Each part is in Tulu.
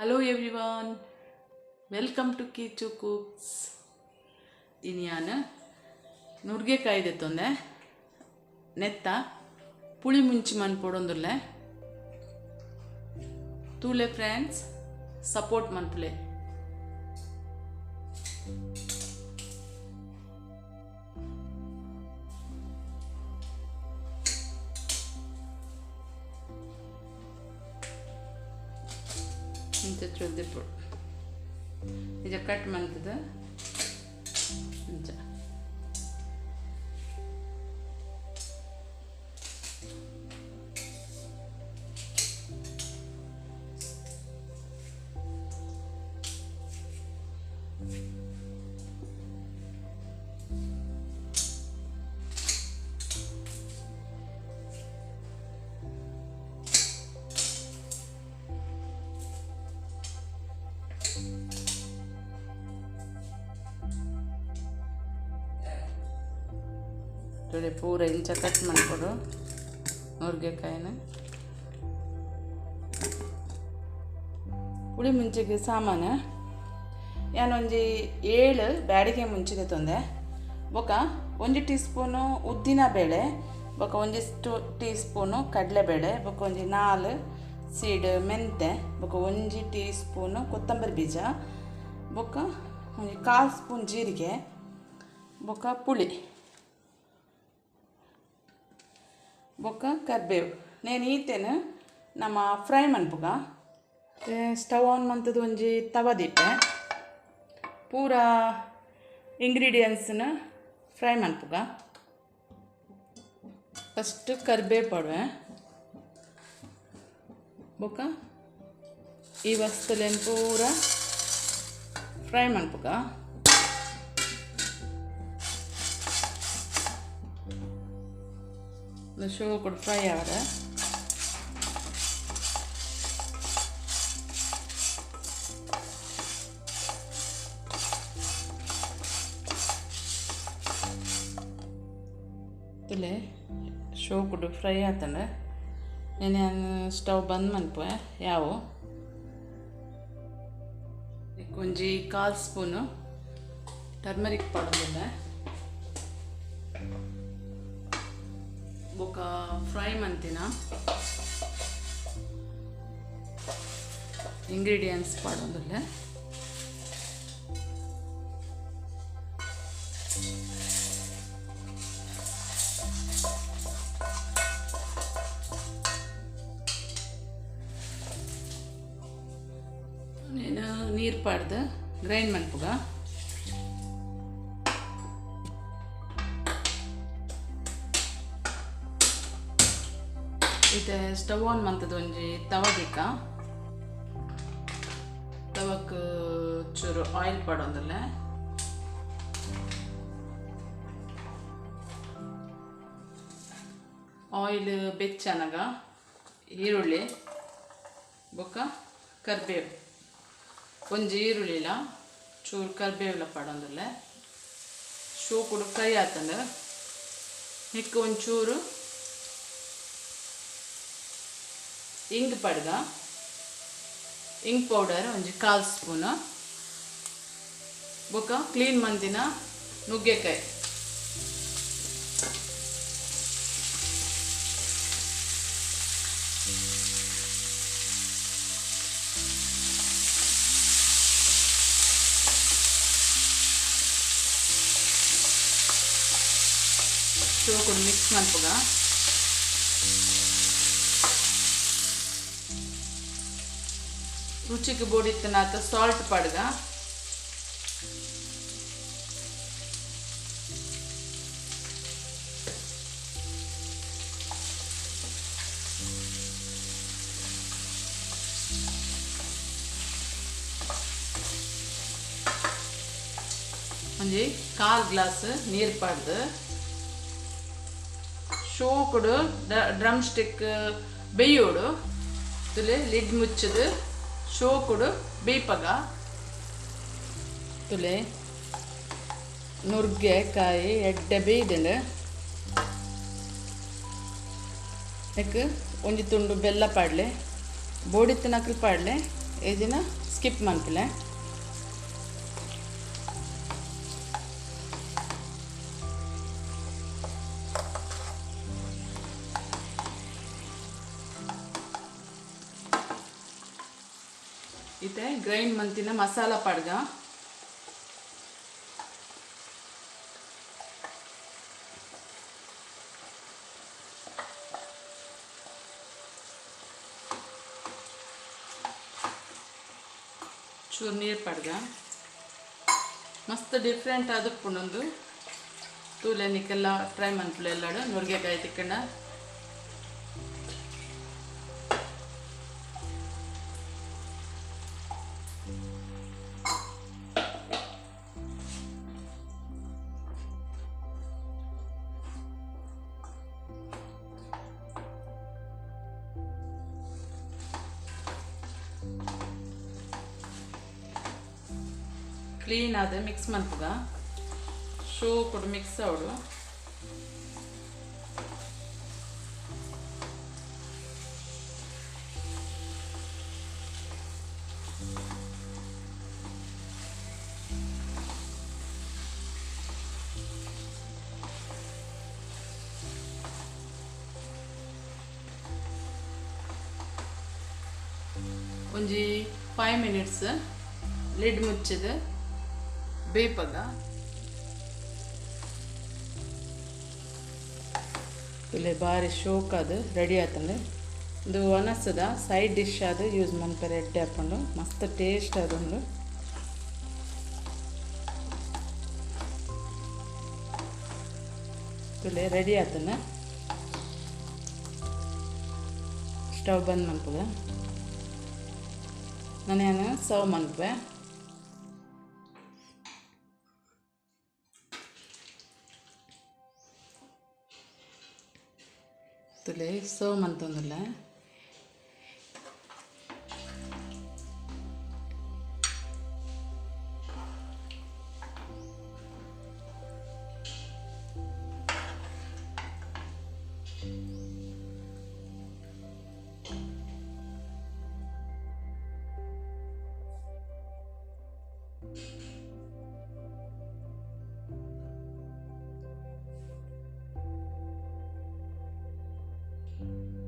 Hello everyone, welcome to Kichu cooks. ಇನಿ ಯಾನ್ ನುರ್ಗೆಕಾಯಿ ದೆತ್ತೊಂದೆ ನೆತ್ತ ಪುಳಿ ಮುಂಚಿ ಮನ್ಪೊಡೊಂದುಲ್ಲೆ. ತೂಲೆ ಫ್ರೆಂಡ್ಸ್, ಸಪೋರ್ಟ್ ಮನ್ಪುಲೆ. ಇಂಚ ಚೊಲ್ದಿಪ್ಪೊಡು, ಇಂಚ ಕಟ್ ಮಂತದ ಇಂಚ. ತೂಲೆ, ಪೂರ ಇಂಚ ಕಟ್ ಮನ್ಪೊಡು ನುರ್ಗೆಕಾಯಿನ. ಪುಳಿ ಮುಂಚಿಗೆ ಸಾಮಾನು: ಯಾನೊಂಜಿ 7 ಬ್ಯಾಡಿಗೆ ಮುಂಚಿ ದೆತ್ತೊಂದೆ. ಬೊಕ 1 ಟೀ ಸ್ಪೂನು ಉದ್ದಿನ ಬೇಳೆ, ಬೊಕ 1 ಟೀ ಸ್ಪೂನು ಕಡಲೆಬೇಳೆ, ಬೊಕ ಒಂಜಿ 4 ಸೀಡ್ ಮೆಂತೆ, ಬೊಕ 1 ಟೀ ಸ್ಪೂನು ಕೊತ್ತಂಬರಿ ಬೀಜ, ಬೊಕ ಒಂಜಿ ಕಾಲು ಸ್ಪೂನ್ ಜೀರಿಗೆ, ಬೊಕ ಪುಳಿ, ಬೊಕ ಕರ್ಬೇವು. ನೇನು ಈತೆನ್ ನಮ ಫ್ರೈ ಮನ್ಪುಗ. ಸ್ಟವ್ ಆನ್ ಮಂತದ ಒಂಜಿ ತವ ದೀಪೆ. ಪೂರ ಇಂಗ್ರೀಡಿಯೆಂಟ್ಸ್ನ ಫ್ರೈ ಮನ್ಪುಗ. ಫಸ್ಟ್ ಕರ್ಬೇವು ಪಾಡುವೆ. ಬೊಕ ಈ ವಸ್ತುಲೆನ್ ಪೂರ ಫ್ರೈ ಮನ್ಪುಗ. ಶೋಕುಡು ಫ್ರೈ ಆವರೆ. ತುಲೆ, ಶೋಕುಡು ಫ್ರೈ ಆತಂಡ ನೆನೆ ಸ್ಟವ್ ಬಂದ್ ಮನ್ಪುವೆ. ಯಾವು, ಒಂಜಿ ಕಾಲು ಸ್ಪೂನು ಟರ್ಮರಿಕ್ ಪಾಡೊಂದುಲ್ಲೆ. ಬೊಕ ಫ್ರೈ ಮಂತಿನ ಇಂಗ್ರೀಡಿಯೆಂಟ್ಸ್ ಪಾಡೊಂದುಲ್ಲೆ. ನೇನು ನೀರು ಪಾಡ್ದು ಗ್ರೈಂಡ್ ಮನ್ಪುಗ. ಇತ್ತೆ ಸ್ಟವ್ ಆನ್ ಮಂತದ ಒಂಜಿ ತವ ದೀಕ. ತವಕ್ ಚೂರು ಆಯಿಲ್ ಪಾಡೊಂದುಲ್ಲೆ. ಆಯಿಲ್ ಬೆಚ್ಚನಗ ಈರುಳ್ಳಿ ಬೊಕ್ಕ ಕರ್ಬೇವು, ಒಂಜಿ ಈರುಳ್ಳಿಲ ಚೂರು ಕರ್ಬೇವುಲ ಪಾಡೊಂದುಲ್ಲೆ. ಶೋಕುಡು ಫ್ರೈ ಆತಂಡ ನೆಕ್ಕ್ ಒಂಚೂರು ಇಂಗ್ ಪಡ್ಗ. ಇಂಗ್ ಪೌಡರ್ ಒಂಜಿ ಕಾಲು ಸ್ಪೂನು. ಬೊಕ ಕ್ಲೀನ್ ಮಂತಿನ ನುಗ್ಗೆಕಾಯಿ. ಶೋಕುಡು ಮಿಕ್ಸ್ ಮನ್ಪುಗ. ರುಚಿಗೆ ಬೋಡಿತ್ತನಾತ ಸಾಲ್ಟ್ ಪಾಡ್ಗ. ಒಂಜಿ ಕಾಲು ಗ್ಲಾಸ್ ನೀರು ಪಾಡ್ದು ಶೋಕುಡು ಡ್ರಮ್ ಸ್ಟಿಕ್ ಬೇಯೋಡು. ತುಲೆ, ಲಿಡ್ ಮುಚ್ಚದು ಶೋಕುಡು ಬೇಪಗ. ತುಲೆ, ನುರ್ಗೆ ಕಾಯಿ ಎಡ್ಡೆ ಬೇಯ್ದುಂಡು. ನೆಕ್ ಒಂಜಿ ತುಂಡು ಬೆಲ್ಲ ಪಾಡ್ಲೆ, ಬೋಡಿತ್ತಿನಕ್ಲು ಪಾಡ್ಲೆ. ಇದನ್ನ ಸ್ಕಿಪ್ ಮನ್ಪುಲೆ. ಇತ್ತೆ ಗ್ರೈಂಡ್ ಮಂತಿನ ಮಸಾಲ ಪಡ್ಗ. ಚೂರು ನೀರು ಪಡ್ಗ. ಮಸ್ತ್ ಡಿಫ್ರೆಂಟ್ ಆದುಪ್ಪುಂಡು. ತೂಲೆ ನಿಕ್ಕೆಲ್ಲ ಟ್ರೈ ಮನ್ಪುಲೆ ಎಲ್ಲಾಡು ನುರ್ಗೆಕಾಯಿ ತಿಕ್ಕಂಡ. ಕ್ಲೀನ್ ಆದ ಮಿಕ್ಸ್ ಮನ್ಪುಗ. ಶೋ ಕೊಡು ಮಿಕ್ಸ್ ಅವಡು. ಒಂಜಿ 5 ಮಿನಿಟ್ಸ್ ಲಿಡ್ ಮುಚ್ಚಿದ ಬೇಪಗ. ಇಲ್ಲಿ ಬಾರಿ ಶೋಕ್ ಅದು ರೆಡಿ ಆತಂದೆ. ಇದು ಒನಸದ ಸೈಡ್ ಡಿಶ್ ಅದು ಯೂಸ್ ಮನ್ಪೆರೆ ಎಡ್ಡೆ ಹಾಕೊಂಡು ಮಸ್ತ್ ಟೇಸ್ಟ್ ಅದೊಂದು. ಇಲ್ಲಿ ರೆಡಿ ಆತನ. ಸ್ಟವ್ ಬಂದ್ ಮನ್ಪುಗ. ನಾನೇನು ಸರ್ವ್ ಮನ್ಪೆ. ತುಲೆ ಸರ್ವ್ ಮಂತೊಂದುಲ್ಲ.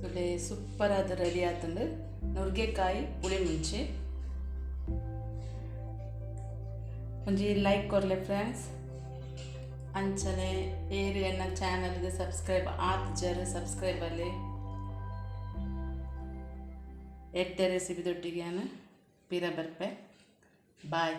ತುಲೆ ಸೂಪರ್ ಆದ ರೆಡಿ ಆತಂದು ನುರ್ಗೆಕಾಯಿ ಪುಳಿ ಮುಂಚೆ. ಒಂಜಿ ಲೈಕ್ ಕೊರ್ಲೆ ಫ್ರೆಂಡ್ಸ್. ಅಂಚನೆ ಏರಿ ಎನ್ನ ಚಾನಲ್ಗೆ ಸಬ್ಸ್ಕ್ರೈಬ್ ಆತ್ ಜರ ಸಬ್ಸ್ಕ್ರೈಬ್ ಅಲ್ಲಿ. ಎಡ್ಡೆ ರೆಸಿಪಿ ದೊಟ್ಟಿಗೆ ಪಿರ ಬರ್ಪೆ. ಬಾಯ್.